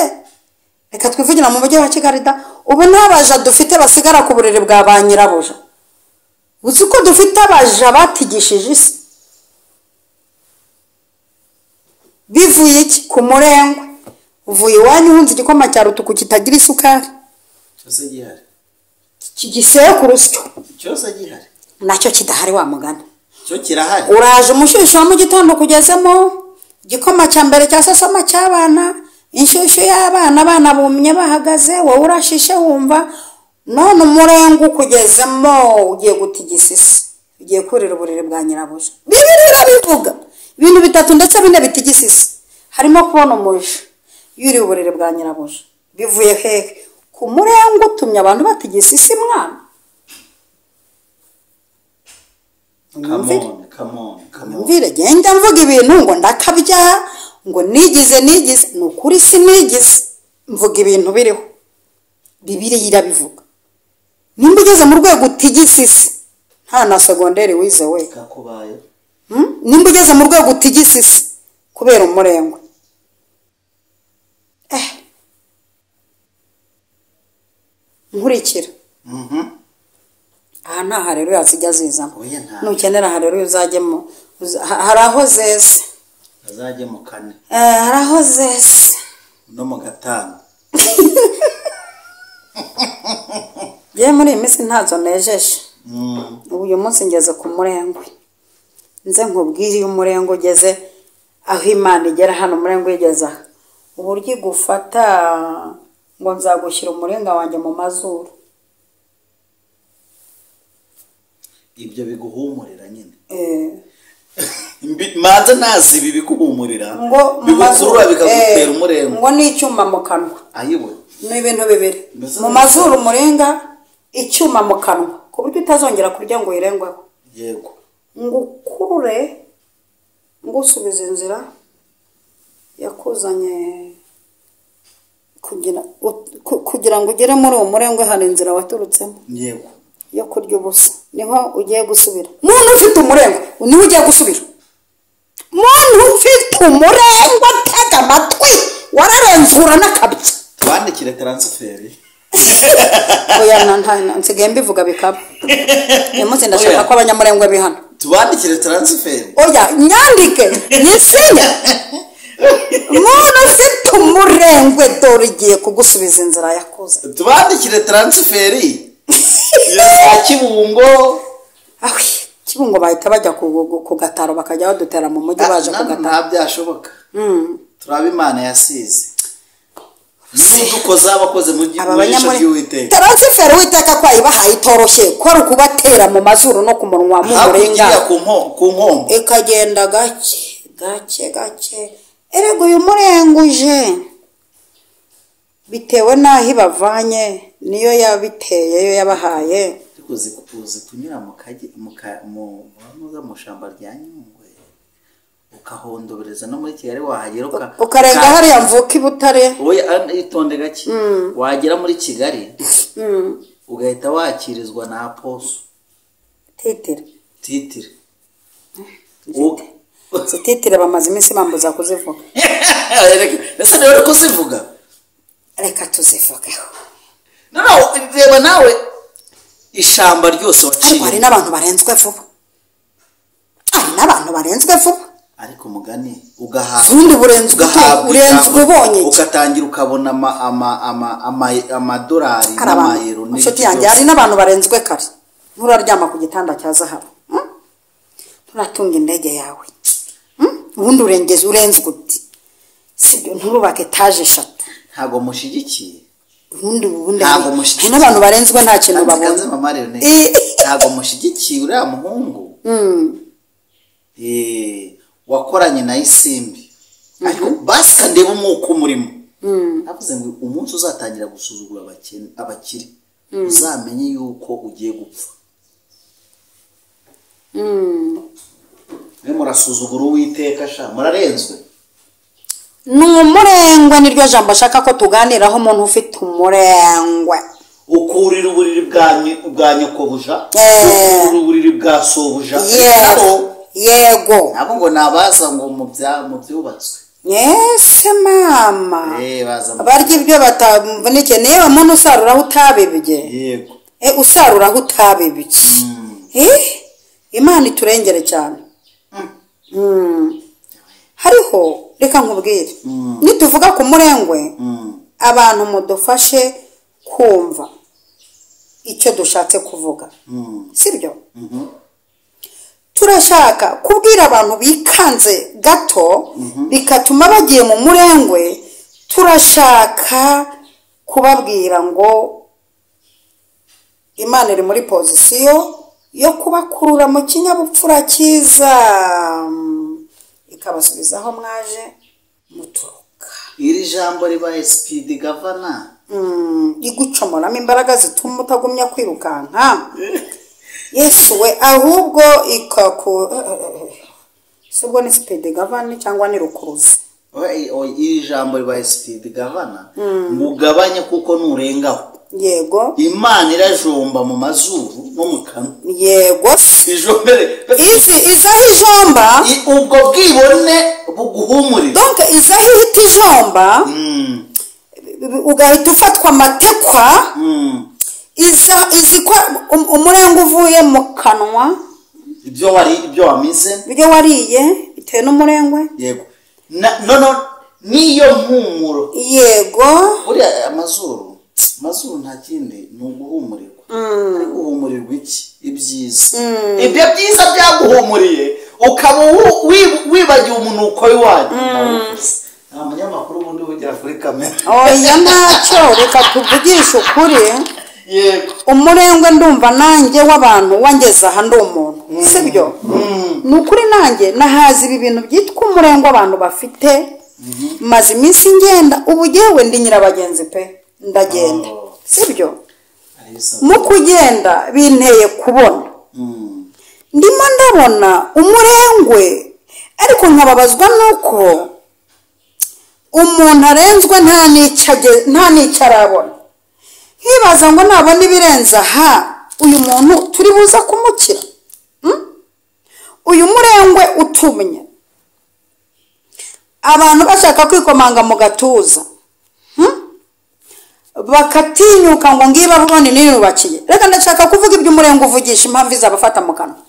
reka twivugira mu mujyi wa Kigali da, ubu nta baja dufite basigara ku buriri bwa ba nyirabuja. Uzi ko dufite abaja batigishije isi bivuye iki? Ku murengwe. Uvuye iwanyu uhunze igikoma cya rutuku kitagira isukari, cyose gihari, kigiseye ku rusyo, cyose gihari, nacyo kidahari wa mugani, cyo kirahari. Uraje umushyushyu wa mu gitondo kugezemo igikoma cya mbere cya sasama cy'abana, inshyushyu y'abana, abana bumye bahagaze, wowe urashishe wumva. None umurengwe ukugezemo ugiye gutigisa isi, ugiye kurira uburiri bwa nyirabuja. Bibiliya irabivuga ibintu bitatu ndetse bine bitigisa isi, harimo kubona umuja yuriye uburiri bwa nyirabuja. Bivuye hehe? Ku murengwe utumye abantu batigisa isi mwana. Mvire genda mvuga ibintu ngo ndakabya, ngo nigize nigize, ni ukuri sinigize, mvuga ibintu biriho. Bibiliya irabivuga. Nimba ugeze mu rwego utigisa isi, nta na segonderi wize we. Kakubaye. Nimba ugeze mu rwego utigisa isi kubera umurengwe, nkurikira. Aha nta hareruya zijya zizamo. Oya, nta. Nukenera hareruya uzajyemo, hari aho zeze. Azajye mu kane. Hari aho zeze. No mu gatanu. Yewe, muri iyi minsi ntazo nejeje. Ubu uyu munsi ngeze ku murengwe, nze nkubwire, iyo umurengwe ugeze aho Imana igera hano, umurengwe ugeze aha, uburyo igufata ngo nzagushyira umuringa wanjye mu mazuru. Ibyo biguhumurira nyine. Eh, Manza nazi ibi biguhumurira, ngo mu mazuru, bigukurura bikagutera umurengwe. Ngo n'icyuma mu kanwa. Ayiwe. Ni ibintu bibiri. Mbese mu mazuru umuringa, icyuma mu kanwa, ku buryo utazongera kurya ngo uyirengweho. Ngo ukurure, ngusubiza inzira yakuzanye, kugira ngo ugere muri uwo murengwe hari inzira waturutsemo yo kurya ubusa, niho ugiye gusubira. Muntu ufite umurengwe, niho ugiye gusubira. Muntu ufite umurengwe, tega amatwi, wararenzura n'akabya. Tubandikire transfer. Oya, nsigaye mbivuga bikaba. Uyu munsi ndashaka Oya. ko abanyamurengwe bihana. Tubandikire transfer. Oya, nyandike nyisinye. Muntu ufite umurengwe, dore igiye kugusubiza inzira yakuze. Tubandikire transfer ya Kibungo. Awi, Kibungo bahita bajya ku gataro, bakajya badutera mu mujyi baje ku gataro. Nta byashoboka. Turaba Imana yasize n'udukoza abakoze mu Aba mu jisho banyamure ry'Uwiteka. Transfer Uwiteka ko ayibahaye itoroshye, ko ari ukubatera mu mazuru no ku munwa mu hakurya muringa. iriya ku nkombo. Ikagenda gake gake gake. Erega uyu murenguje bitewe n'aho ibavanye, niyo yabiteye, yo yabahaye. Ariko uzi kunyura mu kage mu ka- mu mu mu ishyamba rya Nyungwe, ukahondobereza no muri Kigali, wahagera ukarenga hariya mvuka i Butare. Oya, itonde gake. Wagera muri Kigali ugahita wakirizwa na apostle. Titire. Titire. Izi titire bamaze iminsi bambuza kuzivuga. Ese niwe uri kuzivuga? Reka tuzivugeho. No, no, reba nawe ishyamba ryose Ariko hari waciye. n'abantu barenzwe vuba, hari n'abantu barenzwe vuba. Ariko umugani ugahabwa Ubundi burenzwe ugahabwa urenzwe ijambo, ubonye iki? Ugatangira ukabona amadolari Hari abantu, n'amayero inshuti n'ibiki yanjye, hari byose. n'abantu barenzwe kare. Nturaryama ku gitanda cya zahabu, Nturatunga indege yawe, Ubundi urengeze urenzwe uti sibyo? Nturubake etaje eshatu. Ntabwo mushyigikiye. Ubundi Ntabwo hari mushyigikiye. n'abantu barenzwe nta kintu Kanze babonye. Mama Leone, ntabwo mushyigikiye uriya muhungu wakoranye na Isimbi, ariko basi ndeba umwuka umurimo. Avuze ngo umunsi uzatangira gusuzugura abakire, uzamenye yuko ugiye gupfa. Mwe murasuzugura Uwiteka sha, murarenzwe. Ni umurengwe, niryo jambo ashaka ko tuganiraho. Umuntu ufite umurengwe, ukurira uburiri bwa nyokobuja, ukurira uburiri bwa sobuja. Yego. Yego. Nabo ngo ni abaza ngo mu byubatswe. Ese mama, Baza barya ibyo batavunikiye. Niba muntu usarura aho utabibye, usarura aho utabibye. Imana iturengere cyane. Hariho, reka nkubwire, nituvuga ku murengwe, abantu mudufashe kumva icyo dushatse kuvuga, sibyo? Turashaka kubwira abantu bikanze gato bigatuma bagiye mu murengwe. Turashaka kubabwira ngo Imana iri muri position yo kubakurura mu kinyabupfura cyiza, ikabasubiza aho mwaje muturuka. Iri jambo ribaye speed governor. Igucomoramo imbaraga zituma utagumya kwirukanka, Yesu we, ahubwo ikaku, si ubwo ni speed governor cyangwa ni rukuruzi? Oya, oya, iri jambo ribaye speed governor ngo ugabanye, kuko nurengaho Yego. Imana irajomba mu mazuru no mu kanwa. Yego. Ijombere izi izaho ijomba, ubwo bwibone buguhumurira. Donc izaho ihita ijomba, ugahita ufatwa amatekwa. Iza izi ko umurengwe uvuye mu kanwa, ibyo wari, ibyo wamize, ibyo wariye bitewe n'umurengwe. Yego. No niyo mpumuro. Yego. Buriya amazuru nta kindi, ni uguhumurirwa. Ariko uhumurirwa iki? Ibyiza. Ibyo byiza byaguhumuriye, ukaba wibagiwe umunuko w'iwanyu. Nta munyamakuru ubundi uvugira kuri kamera. Oya, ntacyo, reka tuvugishe ukuri. Yego. Umurengwe ndumva nanjye w'abantu wangeze aha, ndi umuntu, sibyo? Ni ukuri nanjye nahaza ibi bintu byitwa umurengwe abantu bafite. Maze iminsi ngenda, ubu yewe ndi nyirabagenzi pe, ndagenda. Oh. Sibyo? Ari bisabwa. Mu kugenda binteye kubona, ndimo ndabona umurengwe, ariko nkababazwa nuko umuntu arenzwe nta n'icyo arabona. Nkibaza ngo nabona ibirenze aha, uyu muntu turi buza kumukira? Uyu murengwe utumye abantu bashaka kwikomanga mu gatuza, Bakatinyuka ngo ngiye Babuloni niyubakiye. Reka, ndashaka kuvuga ibyo umurengwe uvugisha, impamvu izabafata mu kanwa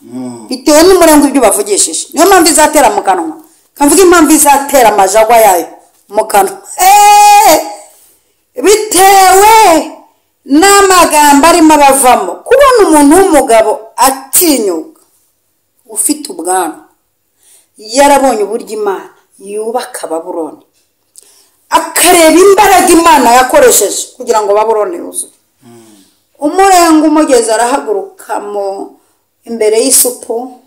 bitewe n'umurengwe. Ibyo ubavugishije niyo mpamvu izatera mu kanwa. Kamvuga impamvu izatera amajagwa yayo mu kanwa. Bitewe n'amagambo arimo abavamo. Kubona umuntu w'umugabo atinyuka, ufite ubwanwa, yarabonye uburyo Imana yubaka Babuloni, akareba imbaraga Imana yakoresheje kugira ngo Babuloni yuzuye, umurengwe umugezi, arahaguruka mu imbere y'isupu,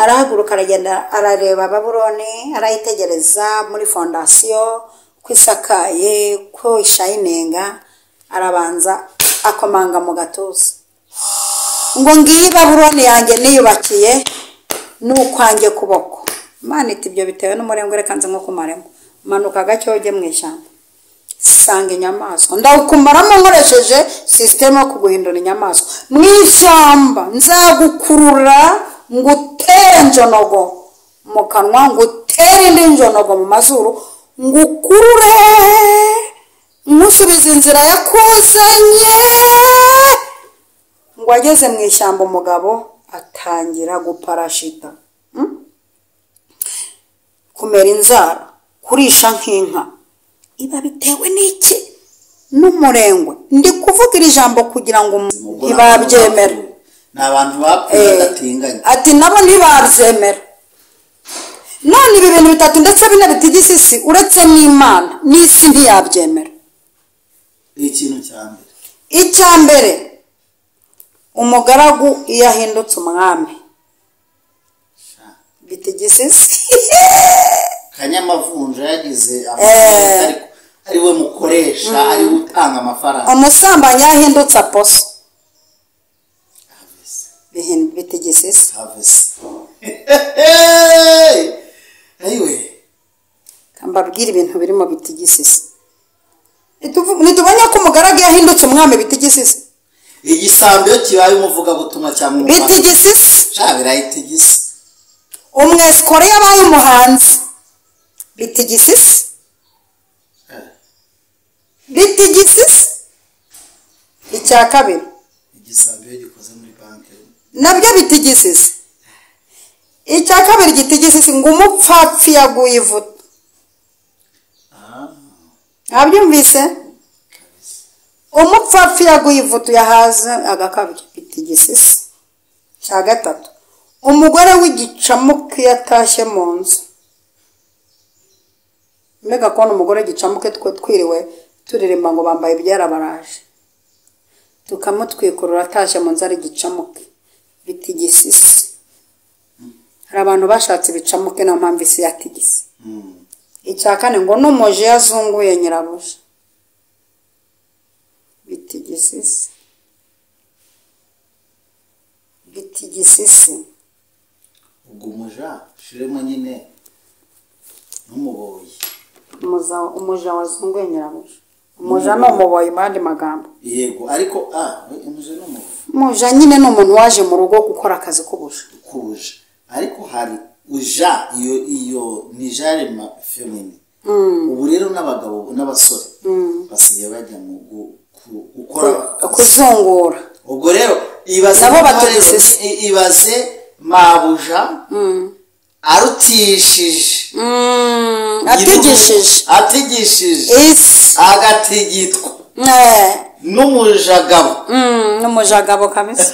arahaguruka, aragenda, arareba Babuloni, arayitegereza muri fondasiyo ko isakaye, ko ishayininga, arabanza akomanga mu gatuza ngo ngiyi Babuloni yanjye niyubakiye n'ukwanjye kuboko. Imana iti: "Ibyo bitewe n'umurengwe, reka nze nko kumaremo. Manuka gake ujye mu ishyamba, sanga inyamaswa, ndawukumaramo nkoresheje sisiteme yo kuguhindura inyamaswa. Mu ishyamba nzagukurura, ngutere njonogo mu kanwa, ngutere indi njonogo mu mazuru, ngukurure nkusubiza inzira yakuzanye." Ngo ageze mu ishyamba, umugabo atangira guparashita, Kumera inzara, kurisha nk'inka. Iba bitewe n'iki? N'umurengwe. Ndi kuvuga iri jambo kugira ngo ntibabyemera. Ni abantu bapfuye badatinganya. Ati nabo ntibabyemera. None ibi bintu bitatu ndetse bine bitigise isi, uretse n'Imana, n'isi ntiyabyemera. Ikintu cya mbere. Icya mbere, umugaragu iyo ahindutse umwami bitigise isi. Kanyamavunja yagize amafaranga, ariko ari we mukoresha, ari we utanga amafaranga. Umusambanyi iyo ahindutse aposo bitigise isi. Havesi ayiwe. Mbabwire ibintu birimo bitigise isi. Ntitubonye ko umugaragu iyo ahindutse umwami bitigise isi? Igisambo iyo kibaye umuvugabutumwa cyangwa Bitigise isi. Sha, birayitigisa. Umwesikoro iyo abaye umuhanzi bitigise isi, bitigise isi. Icya kabiri, Igisambo iyo gikoze muri banki nabyo bitigise isi. Icya kabiri gitigise isi, ngo umupfapfa yaguye ivuta. Ntabyumvise? Umupfapfa yaguye ivutu, yahaze agakabyo, bitigise isi. Cya gatatu, umugore w'igicamuke iyo atashye mu nzu. Mbega kubona umugore w'igicamuke, twe twiriwe turirimba ngo bambaye ibyera baraje, tukamutwikurura, atashye mu nzu ari igicamuke, bitigise isi. Hari abantu bashatse ibicamuke, niyo mpamvu isi yatigise. Icya kane, ngo n'umuja iyo azunguye nyirabuja bitigise isi, bitigise isi. Ubwo umuja shiremo nyine n'umuboyi. Umuja wazunguye nyirabuja. Umuja ni umuboyi mu yandi magambo. Yego, ariko umuja ni umuboyi. Umuja nyine ni umuntu waje mu rugo gukora akazi k'ubuja. K'ubuja. Ariko hari uja, iyo ni genre femine. Ubu rero n'abagabo n'abasore basigaye bajya mu gukora kuzungura. Ubwo rero ibaze nabo bategetse, ibaze mabuja arutishije atigishije agatigitwa n'umujagabo. N'umujagabo kabisa.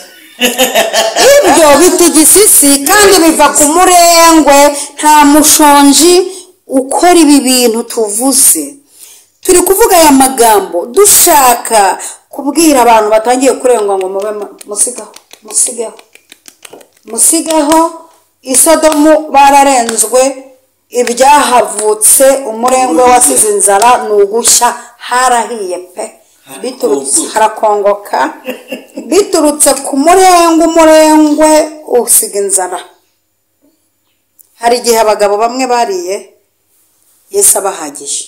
Ibyo bitigisisi kandi biva ku murengwe. Nta mushonji ukora ibi bintu tuvuze. Turi kuvuga aya magambo dushaka kubwira abantu batangiye kurengwa ngo mube musigaho musigaho. Isodomu bararenzwe, ibyahavutse umurengwe wasize inzara ni ugushya, harahiye pe, biturutse harakongoka, biturutse ku murengwe. Umurengwe usiga inzara. Hari igihe abagabo bamwe bariye Yesu abahagije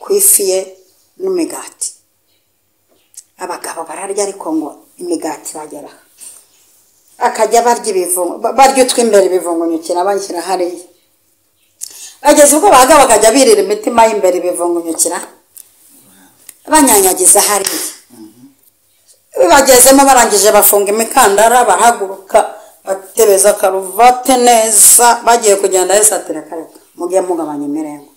ku ifi ye n'imigati. Abagabo bararya ariko ngo imigati iragera, akajya barya ibivungo, barya utw'imbere ibivungunyukira bashyira hariya. Bageze ubwo bahaga bakajya birira imitima y'imbere ibivungunyukira banyanyagiza hariya. Bagezemo barangije bafunga imikandara, barahaguruka batebeza karuvate neza, bagiye kugenda. Yesu ati reka reka, mugiye mugabanya imirengo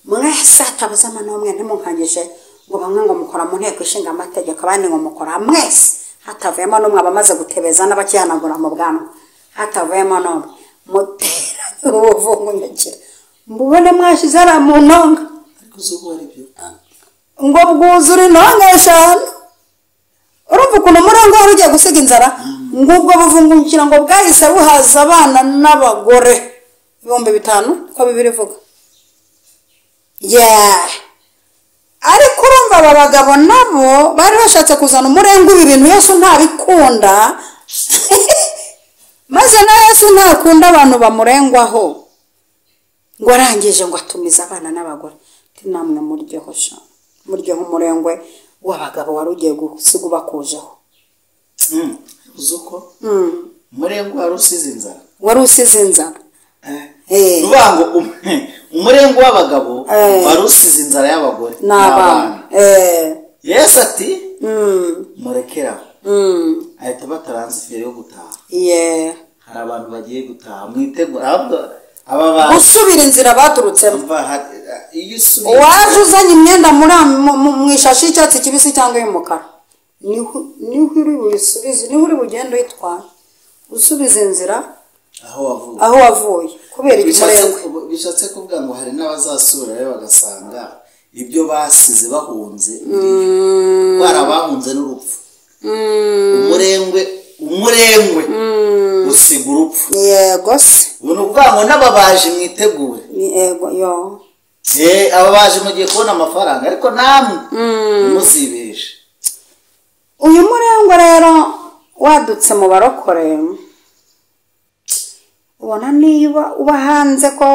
mwese, hatabuzamo n'umwe, ntimunkangije ngo bamwe ngo mukora mu nteko ishinga amategeko, abandi ngo mukora, mwese hatavuyemo n'umwe, abamaze gutebeza n'abakihanagura mu bwanwa, hatavuyemo n'umwe, muteranye ubuvungunyukira mbubone mwashize hariya mu ntonga, ngo bwuzure intonga 5. Urumva ukuntu umurengo wari ugiye gusiga inzara? Ngo ubwo buvungukira ngo bwahise buhaza abana n'abagore 5000, ko Bibiliya ivuga. Ariko urumva aba bagabo nabo bari bashatse kuzana umurengo, ibi bintu Yesu ntabikunda. Maze na Yesu ntakunda abantu bamurengwaho. Ngo arangije ngo atumiza abana n'abagore, ati namwe muryeho sha, muryeho umurengwe w'abagabo wari ugiye gusiga ubakujeho. Uzuko umurengwe wari usize inzara, wari usize inzara. Uvuga ngo umurengwe w'abagabo wari usize inzara y'abagore n'abana. Yesu ati murekeraho, ahita bataransiferi yo gutaha. Hari abantu bagiye gutaha, mwitegura aba bantu gusubira inzira baturutsemo. Uwaje uzanye imyenda mu ishashi y'icyatsi kibisi cyangwa y'umukara, niho uri buyisubize, niho uri bugende uyitwara, usubiza inzira aho wavuye. Kubera ikimurengwe. Bishatse kuvuga ngo hari n'abazasubira rero bagasanga ibyo basize bahunze, barabahunze n'urupfu. Umurengwe usiga urupfu. Yego se. Ubu ni ukuvuga ngo n'ababaji mwitegure. Yego yo. Ababaji mugiye kubona amafaranga, ariko namwe muzibeshe. Uyu murengwe rero wadutse mu barokore, ubona niba uba hanze ko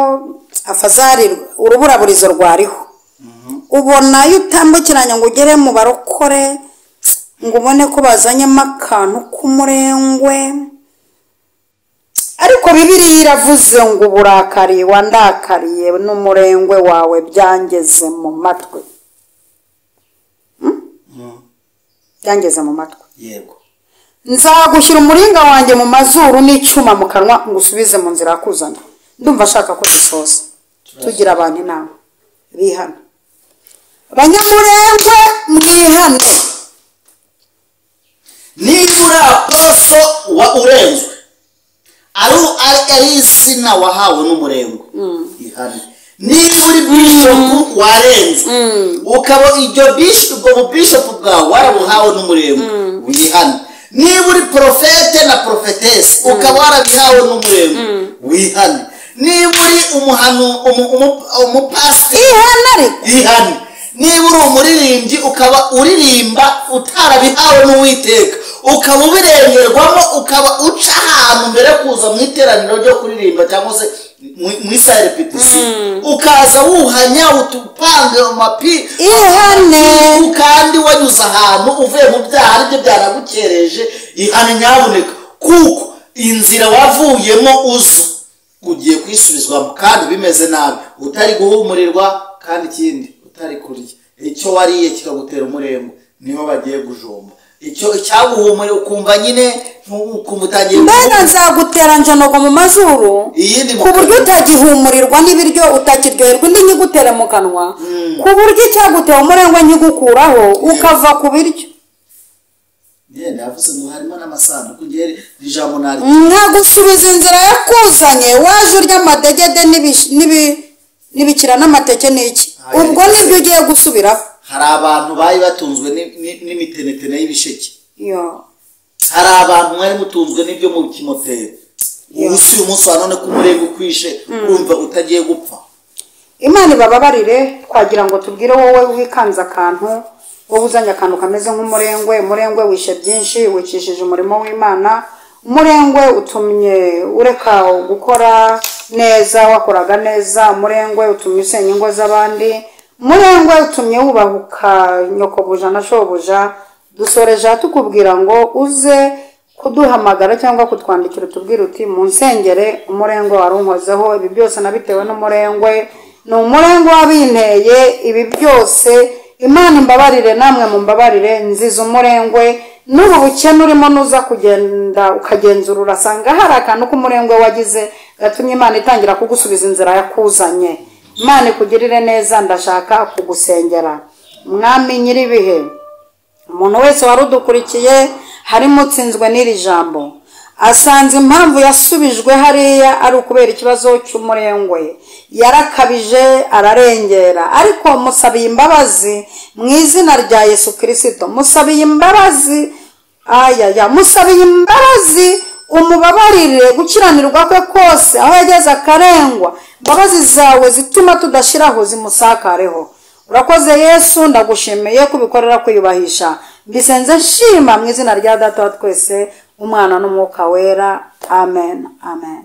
afazari uruburaburizo rwariho, ubona iyo utambukiranya ngo ugere mu barokore ngo ubone ko bazanyemo akantu k'umurengwe. Ariko Bibiliya iravuze ngo uburakari wandakariye n'umurengwe wawe byangeze mu matwi. Byangeze mu matwi. Yego. Nzagushyira umuringa wanjye mu mazuru n'icyuma mu kanwa ngo usubize mu nzira yakuzana. Ndumva ashaka ko dusoza tugira abantu inama bihana. Abanyamurengwe mwihane. Niba uri aposo wa urenzwe, ari izina wahawe n'umurengwe, ihane. Niba uri bishopu warenzwe, ukaba iryo ubwo bubishopu bwawe warabuhawe n'umurengwe, wihane. Niba uri profete na profetesi ukaba warabihawe n'umurengwe, wihane. Niba uri umupasiteri, ihane. Niba uri umuririmbyi ukaba uririmba utarabihawe n'Uwiteka, Ukaba ubirengerwamo, ukaba uca ahantu mbere yo kuza mu iteraniro ryo kuririmba cyangwa se mu isaha ya repetisiyo, ukaza wuhanya utupanga amapi Ihane. Kandi wanyuze ahantu uvuye mu byaha aribyo byanagukereje. Ihane nyabuneka, kuko inzira wavuyemo uza ugiye kuyisubizwamo kandi bimeze nabi, utari guhumurirwa, kandi ikindi utari kurya icyo wariye kikagutera umurengwe, niho bagiye gujomba icyo icyaguhumurira, ukumva nyine ukumva utangiye Mbega nzagutera njonogo mu mazuru Iyindi mu ku buryo kanwa. Utagihumurirwa n'ibiryo, utakiryoherwa, indi nkigutere mu kanwa, ku buryo icyagutera umurengwe nkigukuraho ukava ku biryo. Yenda yavuze ngo harimo n'amasanduku, ngewe iri jambo nari Nkagusubiza inzira yakuzanye, waje urya amadegede n'ibikira n'amateke n'iki. Ah, Ubwo nibyo ugiye gusubiraho. Hari abantu bari batunzwe n'imitenetene y'ibisheke. Yo. Hari abantu mwari mutunzwe n'ibyo mu kimoteri. Ubu si uyu munsi wa none ko umurenge ukwishe, urumva utagiye gupfa? Imana ibababarire. Twagira ngo tubwire wowe wikanze akantu, wowe uzanye akantu kameze nk'umurengwe. Umurengwe wishe byinshi, wicishije umurimo w'Imana. Umurengwe utumye ureka gukora neza wakoraga neza. Umurengwe utumye usenya ingo z'abandi. Umurengwe utumye wubahuka nyokobuja na shobuja. Dusoreje aha tukubwira ngo uze kuduhamagara cyangwa kutwandikira, utubwire uti: "Mu nsengere, umurengwe wari unkozeho ibi byose, nabitewe n'umurengwe, ni umurengwe wabinteye ibi byose. Imana imbabarire, namwe mumbabarire, nziza umurengwe." N'ubu bukene urimo, nuza kugenda ukagenzura, urasanga hari akantu k'umurengwe wagize gatumye Imana itangira kugusubiza inzira yakuzanye. Imana ikugirire neza. Ndashaka kugusengera. Mwami nyir'ibihe, umuntu wese wari udukurikiye, harimo utsinzwe n'iri jambo, asanze impamvu yasubijwe hariya ari ukubera ikibazo cy'umurengwe, yarakabije ararengera, ariko musabiye imbabazi mu izina rya Yesu Kirisito. Musabiye imbabazi, ayaya, musabiye imbabazi, umubabarire gukiranirwa kwe kose, aho yageze akarengwa. Imbabazi zawe zituma tudashiraho zimusakareho. Urakoze Yesu, ndagushimiye kubikorera kwiyubahisha. Mbisenze nshima mu izina rya Data wa twese, Umwana n'Umwuka Wera. Amen, amen.